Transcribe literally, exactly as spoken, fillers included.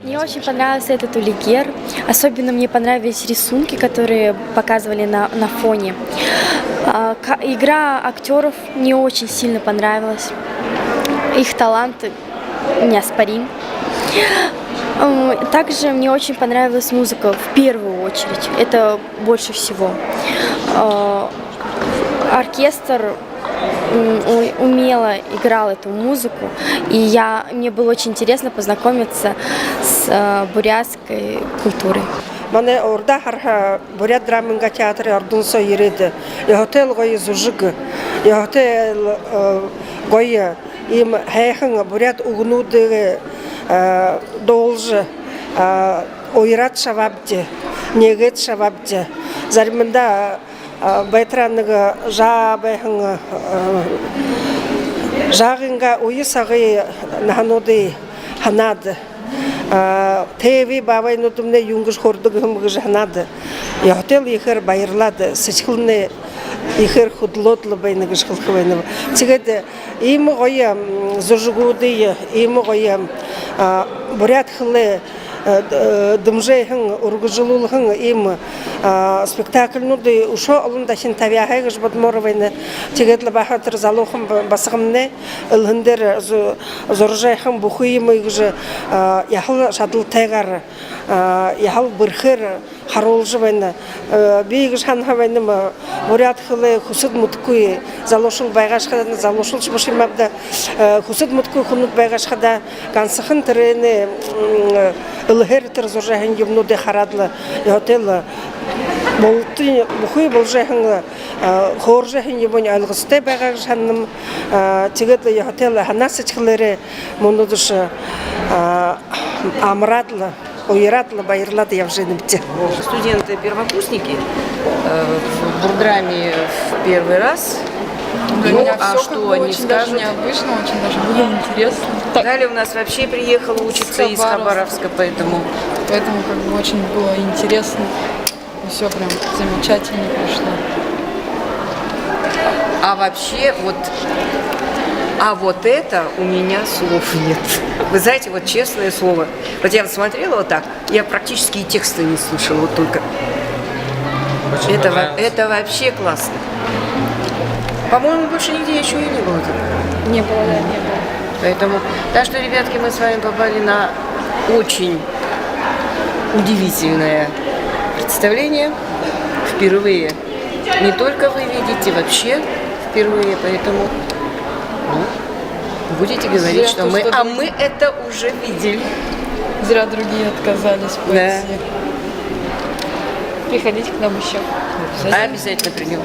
Мне очень понравился этот Улигер. Особенно мне понравились рисунки, которые показывали на, на фоне. А, ка- игра актёров мне очень сильно понравилась. Их талант неоспорим. М, Также мне очень понравилась музыка в первую очередь. Это больше всего. А, Оркестр м, у- умело играл эту музыку, и я, мне было очень интересно познакомиться с э, бурятской культурой. Манай урда хараха буряад драмын театр ордон соо ерээд, ёһотой л гоё зүжэг, ёһотой л э, гоё иимэ һайхан буряад үгэнүүдые э, дуулажа, э, уяраад шабаабди, нээгээд шабаабди. Заримдаа а, байтараа нэгэ жаа байһан, а, жаагайнгаа үе сагай наһануудые һанаад, а, тээбии баабайнуудымнай юун гэжэ һурадаг юм гэжэ һанаад, ёһотой л ехээр баярлаад, сэдьхэлнай ехээр хүдэлөөд лэ байна гэжэ хэлэхэ байнаб. Тиигээд иимэ гоё м, зүжэгүүдые, иимэ гоё м, а, буряад хэлээ э, д- э, дэмжэһэн, үргэлжэлүүлһэн иимэ а, спектакльнуудые үшөө олон дахин табяаһай гэжэ бодомоор байна. Тиигээд лэ баһа тэрэ залуухан ба- басагамнай элһэн дээрэ зу- зуража байһан бүхы юумые гэжэ а, яһала шадалтайгаар, а, яһала бэрхээр харуулжа байна. Э, би иигэжэ һанаха байнам, буряад хэлээ хүсэд мэдэхэгүй залуушуул байгаа шахада, залуушуул бэшэ юм ааб даа, э, хүсэд мэдэхэгүй хүнүүд байгаа шахада, гансахан тэрэнэй м, элһээр тэрэ зуража байһан юумэнүүдые хараад лэ, ёһотой л булта бүхы боложо байһан, э, хөөрэжэ байһан юумэнь ойлгосотой байгаа гэжэ һананам. Э, тиигээд лэ ёһотой л һанаа сэдьхэлээрээ мүнөөдэрэшье э, амараад лэ, уяраад лэ, баярлаад ябажа байнабди. Студенты-первокурсники э, в Бурдраме в первый раз. Ну, а что они скажут? Необычно, очень даже было интересно. Галя у нас вообще приехала учиться из Хабаровска, поэтому... Поэтому как бы очень было интересно. Все прям замечательно прошло. А вообще, вот, а вот это у меня слов нет. Вы знаете, вот честное слово, вот я вот смотрела вот так, я практически и текста не слышала, вот только. Очень это, во- понравилось. Это вообще классно. По-моему, больше нигде еще и не было такого. Не было, да, не было. Поэтому, так что, ребятки, мы с вами попали на очень удивительное представление. Впервые. Не только вы видите, вообще впервые. Поэтому ну, будете говорить, что мы, а мы это уже видели. Зря другие отказались пойти. Да. Приходите к нам еще. Обязательно придем.